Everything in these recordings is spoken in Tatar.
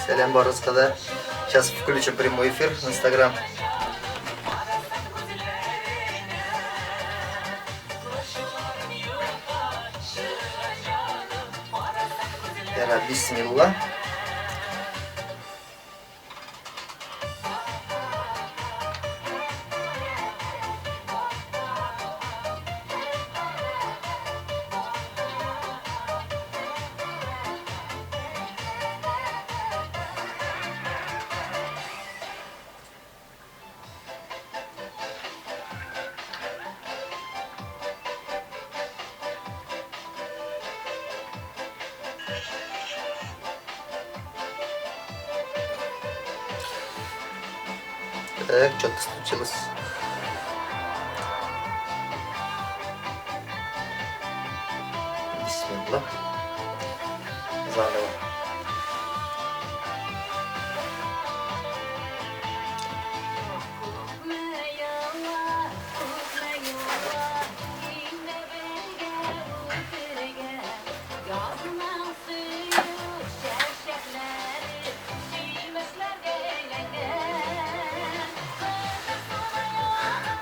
Сәлам барыгызга да. Сейчас включим прямой эфир в Инстаграм. Яра, бисмилла. Так, что-то случилось. Бисмилла. Заново.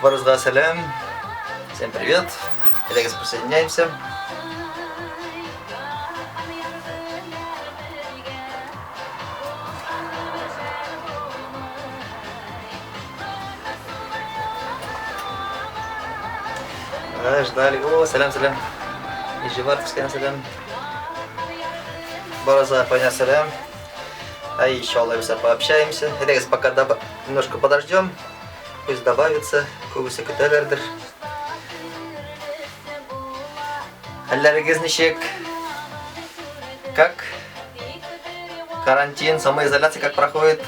Барыгызга сәлам. Всем привет. Әйдәгез присоединяемся. Ждали. О, сәлам, сәлам. Ижеватовская сәлам. Барыгызга кайнар сәлам. А еще алайса пообщаемся. Әйдәгез пока немножко подождем. Пусть добавится. Күбесе көтәләрдер. Хәлләрегез ничек? Как? Карантин, самоизоляция как проходит?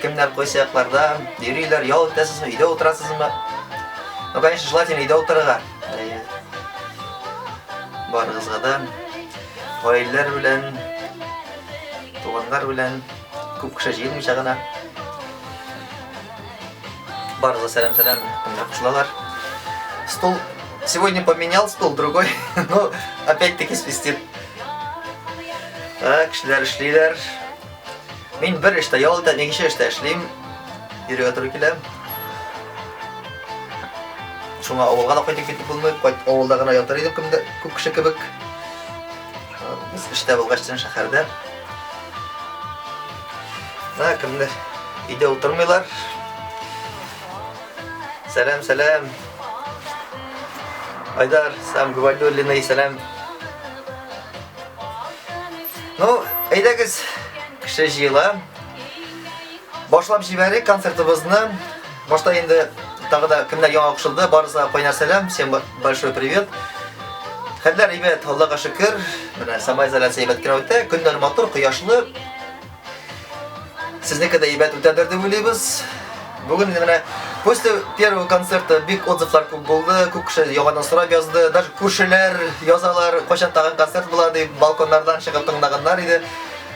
Кемнәр кайсы якларда йөриләр, ял итәсезме, өйдә утырасызмы? Ну, конечно, желательно өйдә утырырга. Барыгызга да гаиләләр белән, туганнар белән күп кеше җыелмыйча гына. Барыгызга сәлам-сәлам, кемнәр кушылалар. Стул сегодня поменял стул другой, но опять-таки свистит. Так, кешеләр эшлиләр. Мин бер эштә ял итәм, икенче эштә эшлим. Йөрергә туры килә. Шуңа авылга да кайтып китеп булмый. Кайт авылда гына ятыр идем кемдә күп кеше кебек. Без эштә булгач шәһәрдә. Менә кемдер өйдә утырмыйлар. Сәлам, сәлам. Айдар, сәлам Губайдуллина, сәлам. Ну, әйдәгез, кеше җыела. Башлап җибәрик концертыбызны. Башта инде тагы да кемнәр яңа кушылды, барысына кайнар сәлам, всем большой привет. Хәлләр әйбәт, Аллага шөкер. Менә самоизоляция әйбәт кенә үтә. Көннәр матур, кояшлы. Сезнеке дә әйбәт үтәдер дип уйлыйбыз. Бүген менә после первого концерта бик отзывлар күп булды, күп кеше яңадан сорап язды, даже күршеләр язалар, кайчан тагын концерт була дип, балконнардан чыгып тыңлаганнар иде.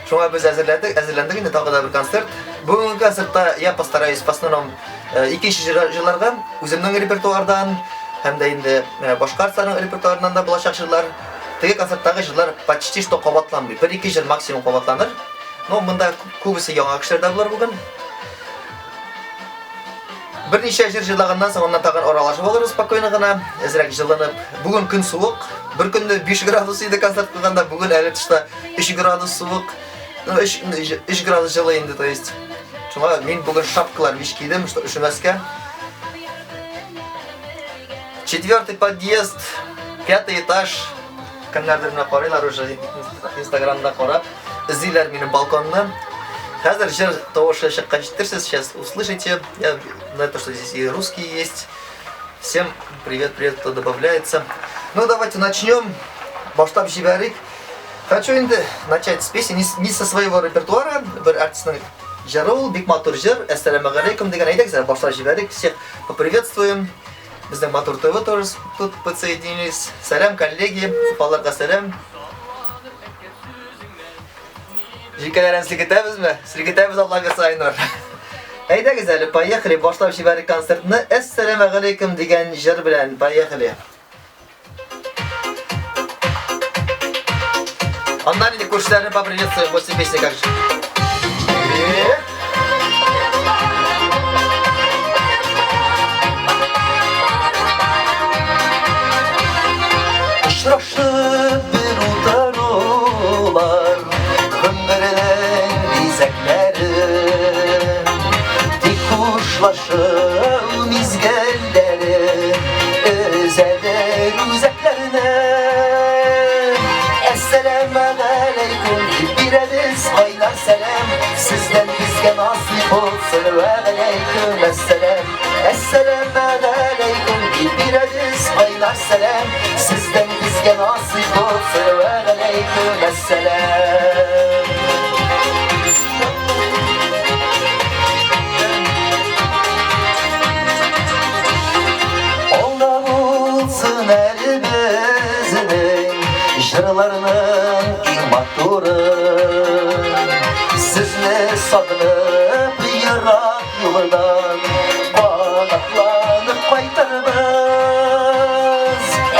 Шуңа без әзерләдек, әзерләндек инде тагы да бер концерт. Бүгенге концертта я постараюсь в основном икенче җырларга, үземнең репертуардан һәм дә инде башка артистларның репертуарыннан да булачак җырлар. Теге концерттагы җырлар почти что кабатланмый. Бер-ике җыр максимум кабатланыр. Но монда күбесе яңа кешеләр дә булыр бүген. Берничә җыр җырлаганнан соң аннан тагын аралашып алырбыз спокойно гына, әзрәк җылынып. Бүген көн суык. Бер көнне 5 градус иде концерт куйганда, бүген әле тышта 3 градус суык. Ну, 3, 3 градус җылы инде, то есть. Шуңа мин бүген шапкалар биш кидем, что өшемәскә. Четвертый подъезд, пятый этаж. Кемнәрдер менә карыйлар уже Инстаграмда карап, эзлиләр минем балконны. Хәзер җыр тавышы чыккач ишетерсез, сейчас услышите. Я знаю то, что здесь и русские есть. Всем привет, привет, кто добавляется. Ну, давайте начнем. Башлап җибәрик. Хочу инде начать с песни, не со своего репертуара, бер артистның җыры ул, бик матур җыр, Әссәламегалейкум дигән, әйдәгез, башлап җибәрик, всех поприветствуем. Безнең Матур ТВ тоже тут подсоединились. Сәлам, коллеги, апаларга сәлам. Җилкәләрен селкетәбезме? Селкетәбез, Алла бирса, Айнур. Әйдәгез әле, поехали, башлап җибәрик концертны. Әссәламегалейкум дигән җыр белән, поехали. Аннан инде күршеләрне поприветствуем после песни как же. Очрашып бер утырулар, гомернең бизәкләре. Тик хушлашу мизгелләре өзәдер үзәкләрне. Әссәләмәгаләйкүм дип бирәбез кайнар сәлам. Сездән безгә насыйп булсын, вәгаләйкүм әссәлам. Әссәләмәгаләйкүм дип бирәбез кайнар сәлам. Сездән безгә насыйп булсын, вәгаләйкүм әссәлам. Алда булсын әле безнең җырларның иң матуры. Сезне сагынып ерак юлдан канатланып кайтырбыз.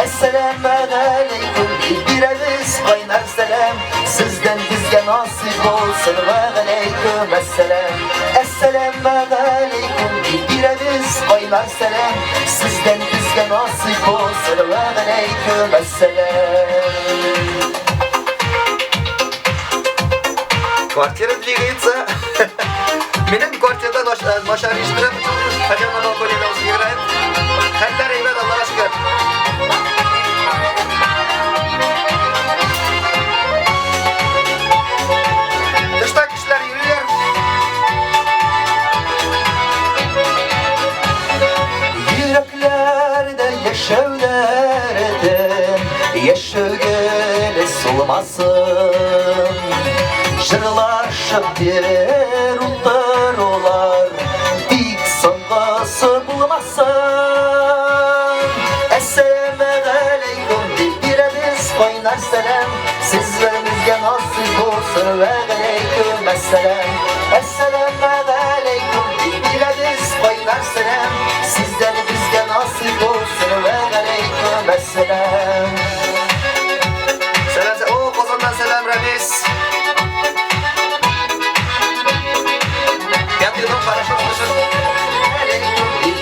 Әссәләмәгаләйкүм дип бирәбез кайнар сәлам. Сездән безгә насыйп булсын, вәгаләйкүм әссәлам. Әссәләмәгаләйкүм дип бирәбез кайнар сәлам. Сездән безгә насыйп булсын, вәгаләйкүм әссәлам. Квартира двигается. Минем квартирада начар ишетелә, хотя на балконе музыка играет. Хәлләр әйбәт, Аллага шөкер. Тышта кешеләр йөриләр. Йөрәкләрдә яшәү дәртен, яшел гөл сулмасын. Җырлашып бер утырулар, тик соңгысы булмасын. Әссәләмәгаләйкүм дип бирәбез кайнар сәлам. Сезләребезгә насыйп булсын, вәгаләйкүм әссәлам. Әссәләмәгаләйкүм дип бирәбез кайнар сәлам. Сезләребезгә насыйп булсын, вәгаләйкүм әссәлам. Сәлам, о, Казаннан сәлам, Рамис. Пятый дом хорошо слышит.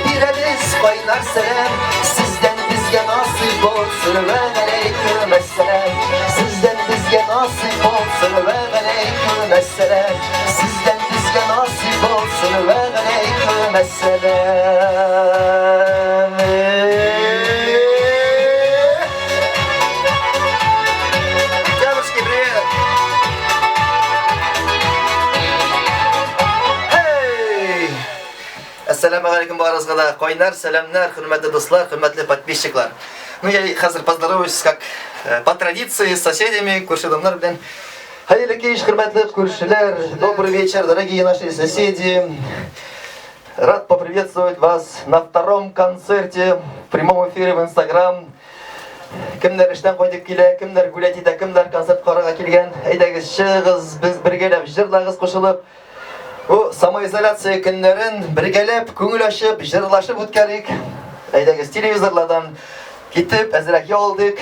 Бирәбез кайнар сәлам, сездән безгә насыйп булсын, вәгаләйкүм әссәлам. Сездән безгә насыйп булсын, вәгаләйкүм әссәлам. Сездән безгә насыйп булсын, вәгаләйкүм әссәлам. Октябрьский, привет! Hey! Әссәләмү алейкум барыгызга да. Кайнар сәламнәр, хөрмәтле дуслар, хөрмәтле подписчиклар. Ну, я хәзер поздороваюсь, как по традиции, с соседями, күрше домнар белән. Хәерле кич, хөрмәтле күршеләр. Добрый вечер, дорогие наши соседи. Рад поприветствовать вас на втором концерте в прямом эфире в Инстаграм. Кемнәр эштән кайтып килә, кемнәр гулять итә, кемнәр концерт карарга килгән. Әйдәгез, чыгыгыз, без бергәләп җырлагыз кушылып. Бу самоизоляция көннәрен бергәләп, күңел ачып, җырлашып үткәрик. Әйдәгез, телевизорлардан китеп, әзрәк ял итик.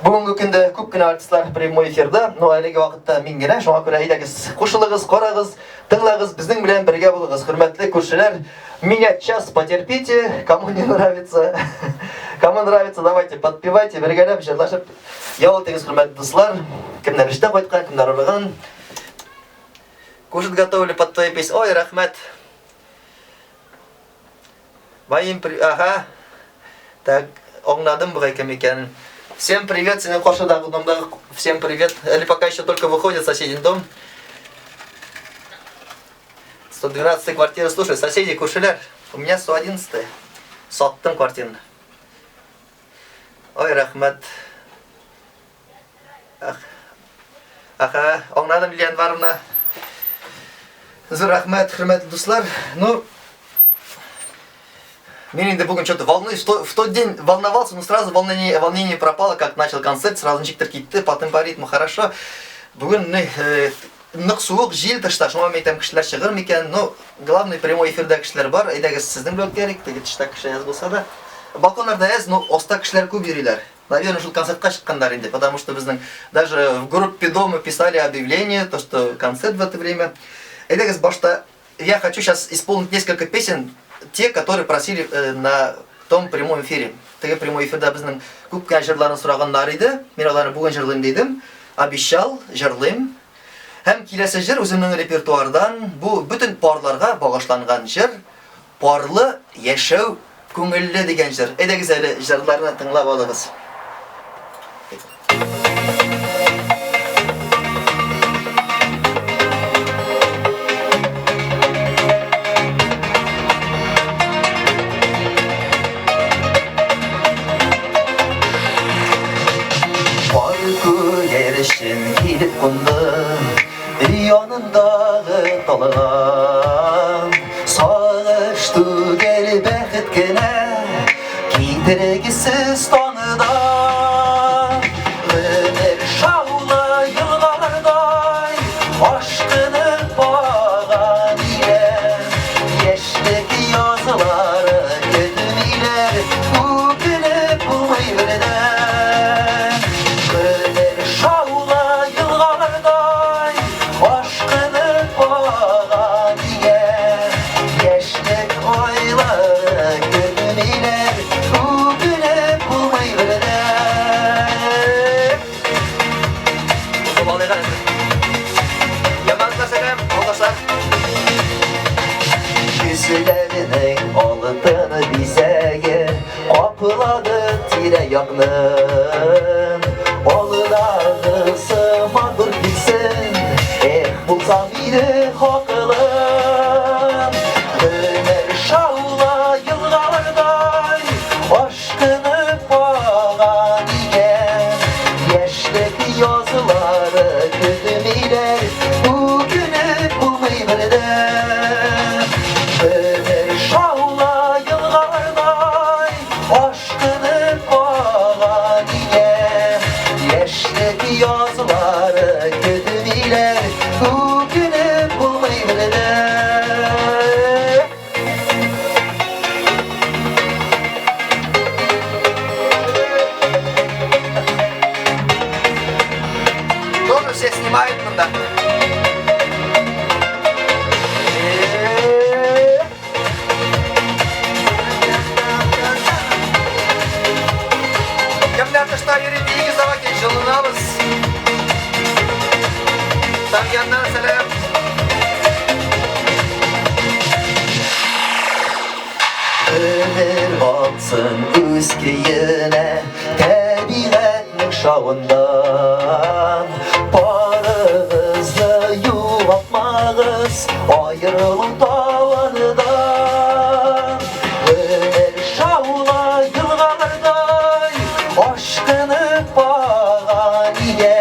Бүгенге көндә күп кенә артистлар прямой эфирда, но әлеге вакытта мин генә, шуңа күрә әйдәгез, кушылыгыз, карагыз, тыңлагыз, безнең белән бергә булыгыз, хөрмәтле күршеләр. Меня час потерпите, кому не нравится. Кому нравится, давайте подпевайте, бергәләп җырлашып ял итегез, хөрмәтле дуслар. Кемнәр эштән кайткан, кемнәр арыган. Кушать готовили под твою песню. Ой, рәхмәт. Моим при... Ага. Так, аңладым бугай кем икәнен. Всем привет, синең каршыдагы домдагы всем привет. Әле пока еще только выходит соседний дом. 112 квартира. Слушай, соседи, күршеләр. У меня 111. Саттым квартираны. Ой, рәхмәт. Ах. Аха, аңладым, Лилия Анваровна. Зур рәхмәт, хөрмәтле дуслар. Ну, мин инде бүген что-то волнуюсь. В тот день волновался, но сразу волнение пропало, как начал концерт, сразу ничектер китте, потом по ритму хорошо. Бүген нык суык, җил тышта, шуңа мин әйтәм, кешеләр чыгыр микән? Ну, главный прямой эфирда кешеләр бар. Әйдәгез, сезнең белән үткәрик, теге тышта кеше әз булса да. Балконнарда әз, но аста кешеләр күп йөриләр. Наверное, шул концертка чыкканнар инде, потому что безнең даже в группе дома писали объявление, то, что концерт в это время. Әйдәгез, башта я хочу сейчас исполнить несколько песен, те, которые просили на том прямом эфире. Теге прямой эфирда безнең күп кенә җырларны сораганнар иде. Мин аларны бүген җырлыйм дидем. Обещал, җырлыйм. Һәм киләсе җыр үземнең репертуардан, бу бөтен парларга багышланган җыр, Парлы яшәү күңелле дигән җыр. Әйдәгез әле җырларны тыңлап алыгыз. Пар күгәрчен килеп кунды Өй янындагы талга. Сагыш түгел, бәхет кенә Китергесез таңда. Гомер шаулы елгалардай Ашкынып ага диләр. Яшьлек язлары көтмиләр, Үкенеп булмый бердән. Гомер шаулы елгалардай Ашкынып ага дигән. Яшьлек айлары көтмиләр, Үкенеп булмый бердән. Яманлар сәлам, авылдашлар. Йөзләренең алтын бизәге каплады тирә-якны. Алдагысы матур килсен, эх, булсам иде хаклы. Гомер шаулы елгалардай, Ашкынып ага дигән Яшьлек язлары көтмиләр, Үкенеп булмый бердән. Гомер шаула елгалардай, Ашкынып ага дигән Яшьлек язлары көтмиләр, Үкенеп булмый бердән. Тоже все снимают монда. Кемнәр тышта йөри, биегез давайте, җылынабыз. Тамьяннан сәлам. Өмер аксын үз көенә, Табигатьнең шавында. Парыгызны югалтмагыз, Аерылу тавында. Өмер шаула елгалардай, Ашкынып ага нигә?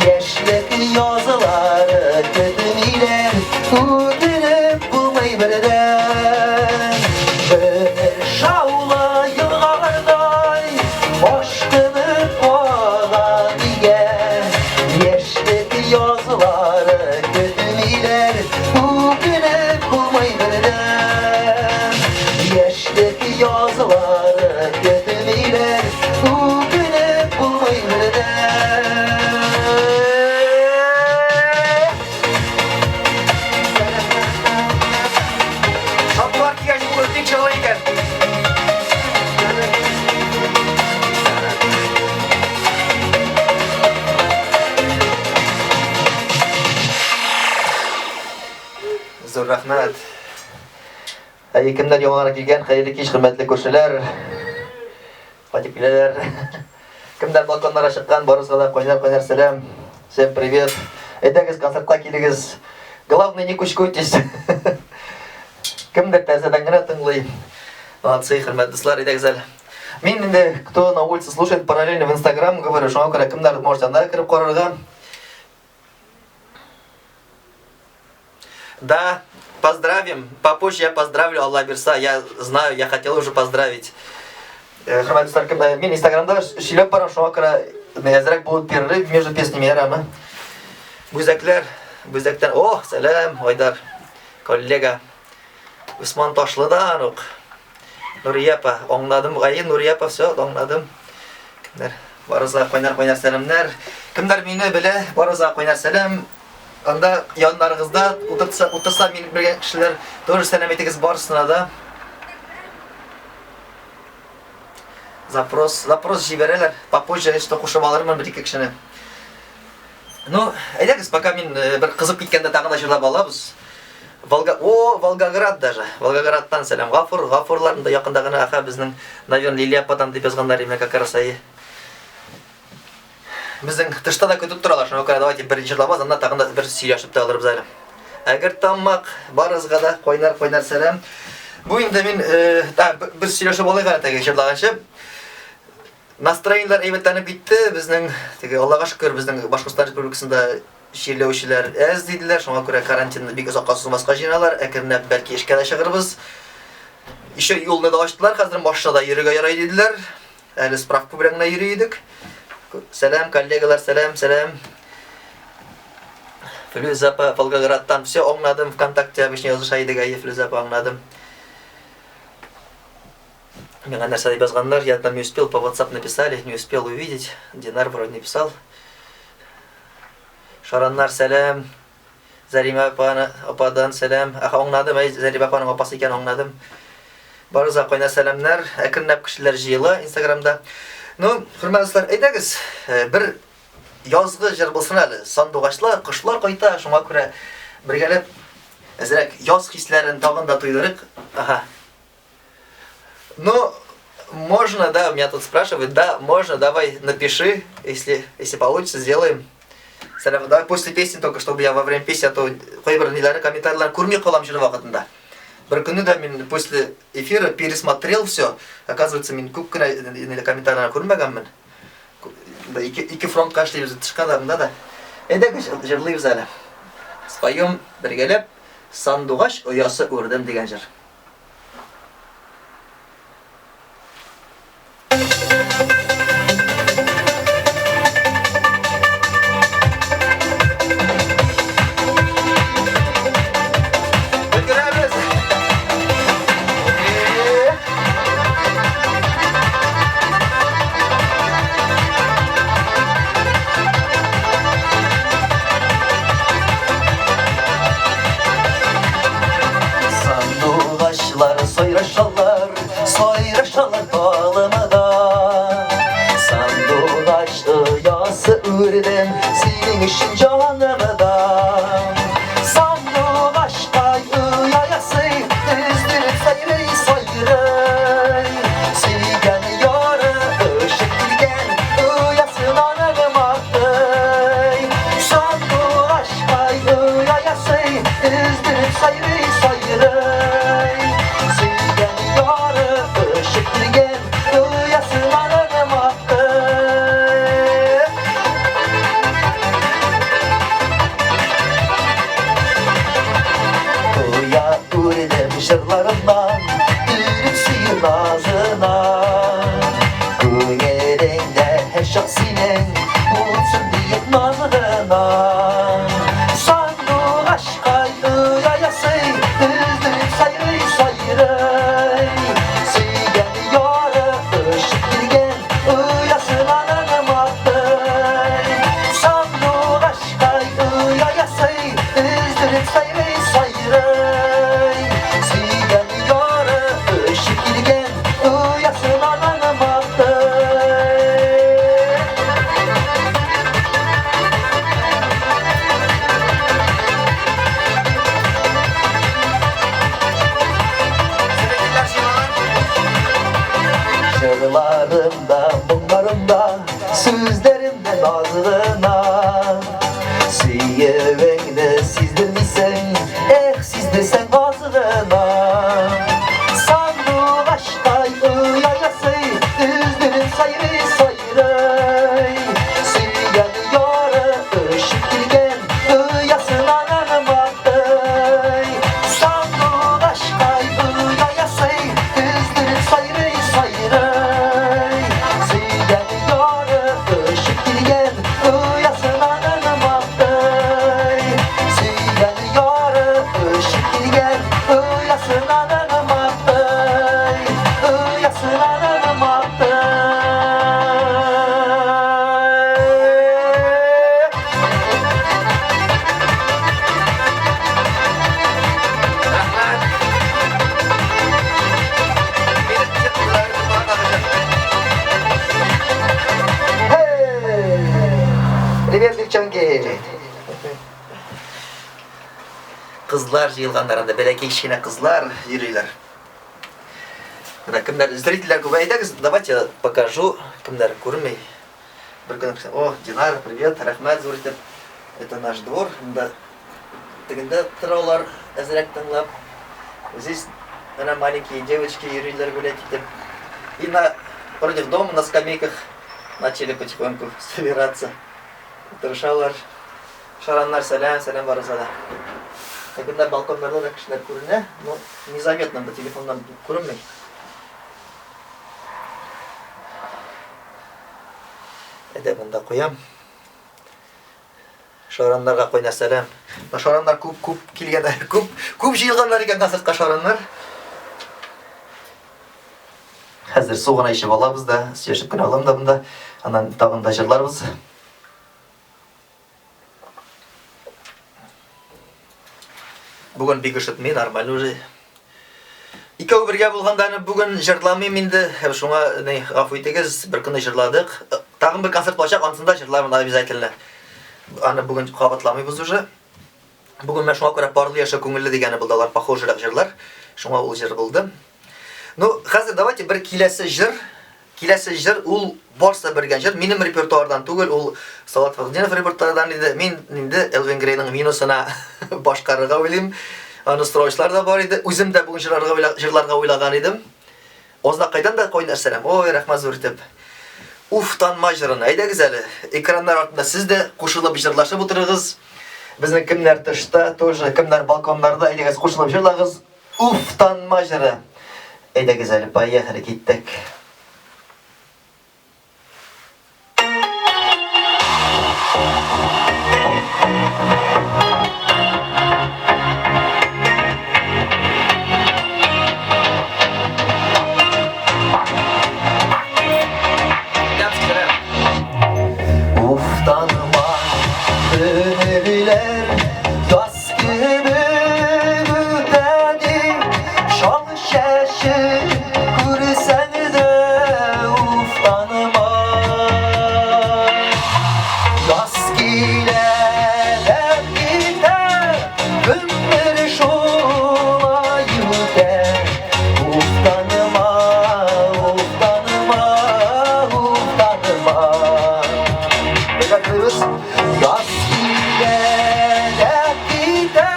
Яшьлек язлары көтмиләр, Үкенеп булмый бердән. Гомер шаулы елгалардай, Ашкынып ага нигә? Яшьлек язлары көтмиләр, Үкенеп булмый бердән. Яшьлек язлары көтмиләр, Үкенеп булмый бердән. Шатлар кигәч булыр, бик җылы икән. Зур рәхмәт. Әйе, кемнәр яңа гына килгән, хәерле кич, хөрмәтле күршеләр. Кайтып киләләр. Кемнәр балконнарга чыккан, барысына да кайнар-кайнар сәлам. Всем привет. Әйдәгез, концертка килегез. Главное, не кучкуйтесь. Кемдер тәрәзәдән генә тыңлый. Молодцы, хөрмәтле дуслар, әйдәгез әле. Мин инде, кто на улице слушает, параллельно в Инстаграм говорю, шуңа күрә кемнәр может анда кереп карарга. Да, поздравим. Попозже я поздравлю, Алла бирса. Я знаю, я хотел уже поздравить. Хөрмәтле дуслар, кем, мин Инстаграмда сөйләп барам, шуңа күрә әзрәк булып перерыв между песнями ярамы? Бүзәкләр, бүзәктән, о, сәлам, Айдар, коллега. Усман Ташлыдан ук. Нурия апа, аңладым, әйе, Нурия апа, все, аңладым. Кемнәр? Барыгызга кайнар-кайнар сәламнәр. Кемнәр мине белә, барыгызга кайнар сәлам. Анда яннарыгызда утырса, утырса мине белгән кешеләр тоже сәлам әйтегез барысына да. Запрос, запрос җибәрәләр. Попозже что кушып алырмын бер ике кешене. Ну, әйдәгез, пока мин э, бер кызып киткәндә тагын да җырлап алабыз. Волга, о, Волгоград даже. Волгоградтан сәлам. Гафур, Гафурларны да якында гына, аха, безнең, наверное, Лилия ападан дип язганнар именно как раз әйе. Безнең тышта да көтеп торалар, шуңа күрә давайте бер җырлабыз, аннан тагын да бер сөйләшеп тә алырбыз әле. Әгер тамак, барыгызга да кайнар-кайнар сәлам. Бу инде мин, э, бер сөйләшеп алыйк әле теге җырлаганчы. Настроениеләр әйбәтләнеп китте. Безнең теге Аллага шөкер, безнең Башкортстан Республикасында чирләүчеләр әз диделәр. Шуңа күрә карантинны бик озакка сузмаска җыеналар. Әкренләп бәлки эшкә дә чыгырбыз. Еще юлны да ачтылар, хәзер машинада йөрергә ярай диделәр. Әле справка белән генә йөри идек. Сәлам, коллегалар, сәлам, сәлам. Флюза апа, Волгоградтан. Все аңладым, ВКонтакте обычно языша идек, әйе, Флюза апа, аңладым. Миңа нәрсә дип язганнар, я там не успел, по WhatsApp написали, не успел увидеть. Динар вроде не писал. Шараннар, сәлам. Зарима апаны, ападан сәлам. Аха, аңладым, әй, Зарима апаның апасы икән, аңладым. Барыгызга кайнар сәламнәр. Әкренләп кешеләр җыела Инстаграмда. Ну, хөрмәтле дуслар, әйдәгез, э, бер язгы җыр булсын әле. Сандугачлар, кошлар кайта, шуңа күрә бергәләп әзрәк яз хисләрен тагын да тойдырыйк. Аха. Ну, можно, да, меня тут спрашивают, да, можно, давай напиши, если, если получится, сделаем. Сәлам, давай после песни только, чтобы я во время песни, а то кайбер ниләре комментарийлар күрми калам җыр вакытында. Бер көнне дә мин после эфира пересмотрел все, оказывается, мин күп кенә комментарийлар күрмәгәнмен. Ике, ике фронтка эшлибез, тышка да, монда да. Әйдәгез, җырлыйбыз әле. Споем бергәләп Сандугач оясы үрдем дигән җыр. Өлгерәбез! Сандугачлар сайрашалар, сайрашалар талымда. Сандугач оясы үрдем синең өчен җанымда. Сандугачкай оя ясый, өздереп сайрый, сайрый. Сөйгән яры очып килгән, оясын аның мактый. Сандугачкай оя ясый, өздереп сайрый, сайрый. Сөйгән яры очып килгән, оясын аның мактый. Оя үрдем җырларымнан, Төреп сөю назына. Күңелеңдә һәрчак синең Булсын диеп наз гына. Сандугачкай оя ясый, Өздереп сайрый, сайрый. Сөйгән яры очып килгән, Оясын аның мактый. Сандугачкай оя ясый, Өздереп сайрый, сайрый. Сөйгән яры очып килгән, Оясын аның мактый. Җырларымда, моңнарымда, сүзләремдә назлына. Сөюеңне сиздермисең, эх, сиздерсәң аз гына. Сандугачтай оя ясый, өздереп сайрый, сайрый. Сөйгән яры очып килгән, оясын аның мактый. Сандугачтай оя ясый, өздереп сайрый, сайрый. Кызлар җыелганнар анда, бәләкәй кечкенә кызлар йөриләр. Менә кемнәр, зрительләр күп. Әйдәгез, давайте я покажу, кемнәр күренми. Бер көн, о, Динара, привет, рәхмәт зур итеп. Это наш двор. Монда тегендә торалар, әзрәк тыңлап. Здесь менә маленькие девочки йөриләр гулять итеп. И на против дома на скамейках начали потихоньку собираться. Тырышалар. Шараннар, сәлам, сәлам барыгызга да. Тегендә балконнарда да кешеләр күренә, но незаметно, монда телефоннан күренми. Әйдә, монда куям. Шараннарга кайнар сәлам. Менә шараннар күп күп килгәннәр, күп күп җыелганнар икән концертка шараннар. Хәзер су гына эчеп алабыз да, сөйләшеп кенә алам да монда. Аннан тагын да җырларбыз. Бүген бик өшетми, нормально уже. Икәү бергә булганда әле бүген җырламыйм инде. Шуңа ни, гафу итегез, бер көнне җырладык. Тагын бер концерт булачак, ансында җырлармын обязательно. Аны бүген кабатламыйбыз уже. Бүген менә шуңа күрә парлы яшәү күңелле дигәне булды, алар похожийрак җырлар. Шуңа ул җыр булды. Ну, хәзер давайте бер киләсе җыр. Киләсе җыр ул барсы бергә җыр. Минем репертуардан түгел, ул Салават Фәхретдинов репертуардан иде. Мин инде Элвин Грейның минусына башкарырга уйлыйм. Аны сораучылар да бар иде. Үзем дә бүген җырларга җырларга уйлаган идем. Азнакайдан да кайнар сәлам. Ой, рәхмәт зур итеп. Уф, танма җырын. Әйдәгез әле, экраннар артында сез дә кушылып җырлашып утырыгыз. Безнең кемнәр тышта, тоже кемнәр балконнарда, әйдәгез кушылып җырлагыз. Уф, танма җыры. Әйдәгез әле, поехали, киттек. Уф, танма, гомерләр яз кебек үтә ди, шал чәче күрсәң дә уфтанма. Яз килә дә китә, гомер шулай үтә. Уфтанма, уфтанма, уфтанма. Бергә Яз килә дә китә,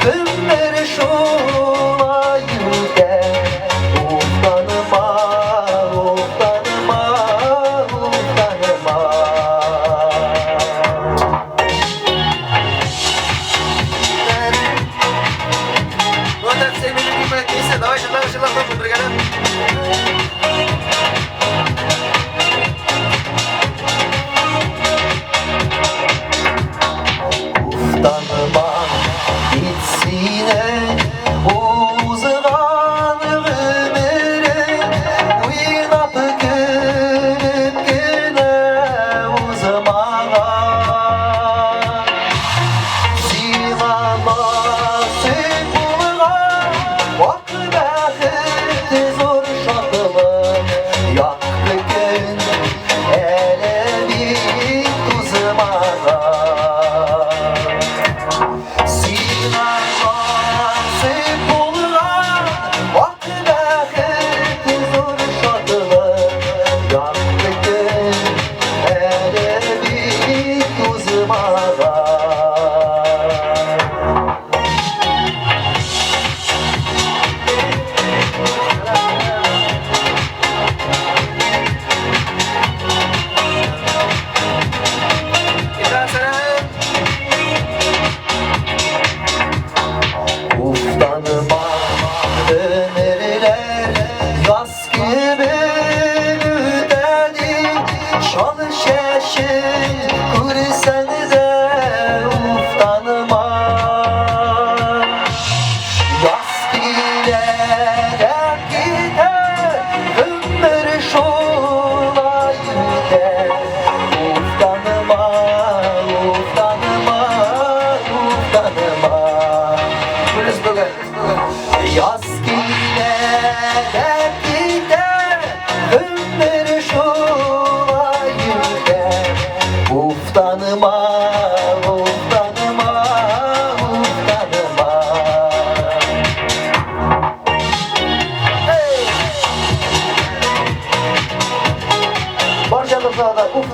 гомер шулай үтә. Уфтанма, уфтанма, уфтанма. Вот это всеми любимая песня. Давай җырлап, җырлап, тоже бергәләп. Уфтанма бит синең узган гомерең, уйнап көлеп кенә узмаган. Сиңа насыйп булган ак бәхет, зур шатлык, якты көн әле бит узмаган. Сиңа насыйп булган ак бәхет, зур шатлык, якты көн әле бит узмаган.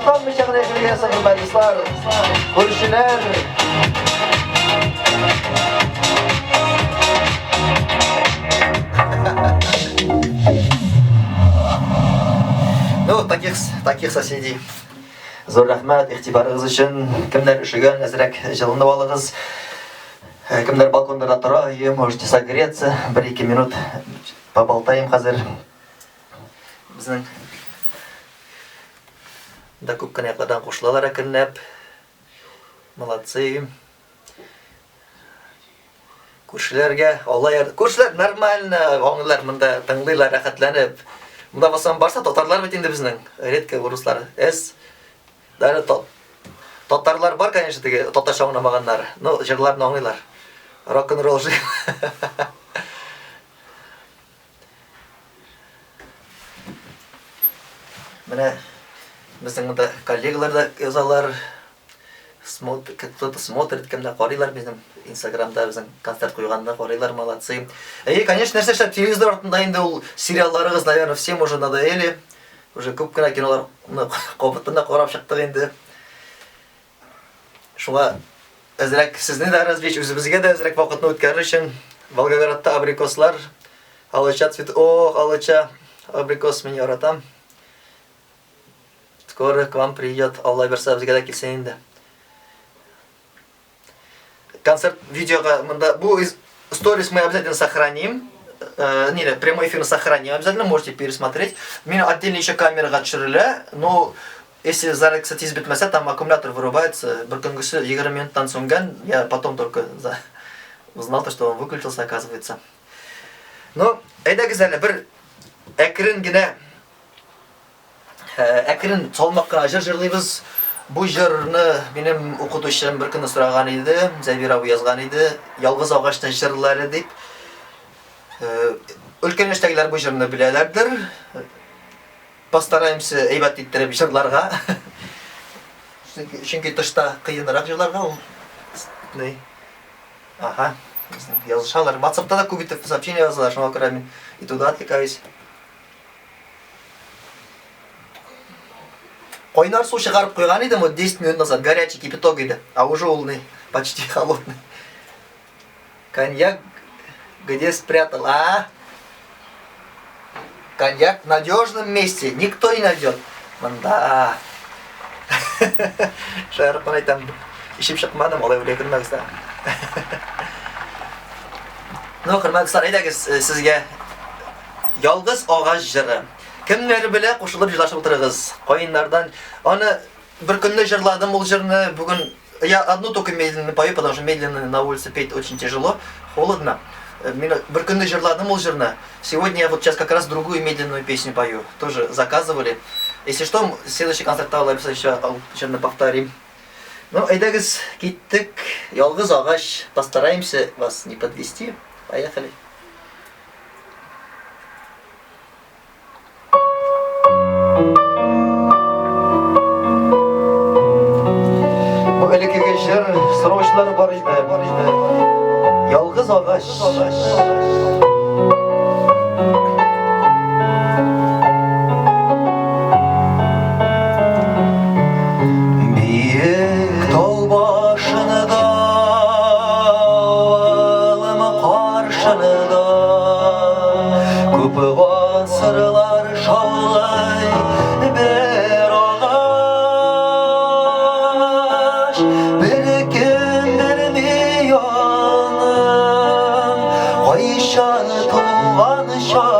Шатланмыйча гына яшәргә язсын, хөрмәтле дуслар, күршеләр. Ну, таких, таких соседей. Зур рәхмәт игътибарыгыз өчен. Кемнәр өшегән, әзрәк җылынып алыгыз. Э, кемнәр балконда тора, е, можете согреться. Бер-ике минут поболтаем хәзер. Безнең да күп кенә яклардан кушылалар әкренләп. Молодцы. Күршеләргә Алла яр... Күршеләр нормально аңлыйлар монда, тыңлыйлар рәхәтләнеп. Монда басам барса татарлар бит инде безнең, редко урыслар. Эс. Даже татарлар бар, конечно, теге татарча аңламаганнар, но җырларны аңлыйлар. Рок-н-ролл жив. Менә безнең монда коллегалар да язалар. Кто-то смотрит, кемдә карыйлар безнең Инстаграмда безнең концерт куйганда карыйлар, молодцы. И, конечно, нәрсә эшләп телевизор артында инде ул сериалларыгыз, наверное, всем уже надоели. Уже күп кенә киноларны кабаттан да карап чыктык инде. Шуңа әзрәк сезне дә развлечь, үзебезгә дә әзрәк вакытны үткәрер өчен Волгоградта абрикослар, алыча цвет, ох, алыча, абрикос мин яратам. Скоро к вам придет, Алла бирсә, безгә дә килсен инде. Концерт видеога монда бу сторис мы обязательно сохраним. Не, прямой эфир сохраним обязательно, можете пересмотреть. Мин отдельно еще камерага төшерелә, но если зарядка тиз бетмәсә, там аккумулятор вырубается. Бер көнгесе 20 минуттан сүнгән, я потом только за... узнал, то, что он выключился, оказывается. Ну, әйдәгез әле бер әкрен генә әкрен салмак кына җыр җырлыйбыз. Бу җырны минем укытучым бер көнне сораган иде, Зәбир абый язган иде, Ялгыз агачны җырла әле дип. Өлкән яшьтәгеләр бу җырны беләләрдер. Постараемся әйбәт иттереп җырларга. Чөнки тышта кыенрак җырларга ул. Ни? Ага. Язышалар. WhatsAppта да күп итеп сообщение язалар, шуңа күрә мин и туда отвлекаюсь. Кайнар су чыгарып куйган идем, вот 10 минут назад, горячий кипяток иде, а уже ул ни, почти холодный. Коньяк где спрятал, а? Коньяк в надежном месте, никто не найдет. Мында. Шаярып кына әйтәм. Ишеп чыкмадым, алай уйлый күрмәгез дә. Ну, хөрмәтле дуслар, әйдәгез э, сезгә Ялгыз агач җыры. Кемнәр белә, кушылып җырлашып утырыгыз. Каеннардан. Аны бер көнне җырладым ул җырны. Бүген я одну только медленно пою, потому что медленно на улице петь очень тяжело, холодно. Мин бер көнне җырладым ул җырны. Сегодня я вот сейчас как раз другую медленную песню пою. Тоже заказывали. Если что, следующий концертта алла бирса еще җырны повторим. Ну, әйдәгез, киттек. Ялгыз агач. Постараемся вас не подвести. Поехали. Бу элеккеге җыр сораучылар бар иде, бар иде. Ялгыз агач. Биек тау башында авылым каршында күп гасырлар шаулый бер агач, беркем белми аның кайчан туган чагын.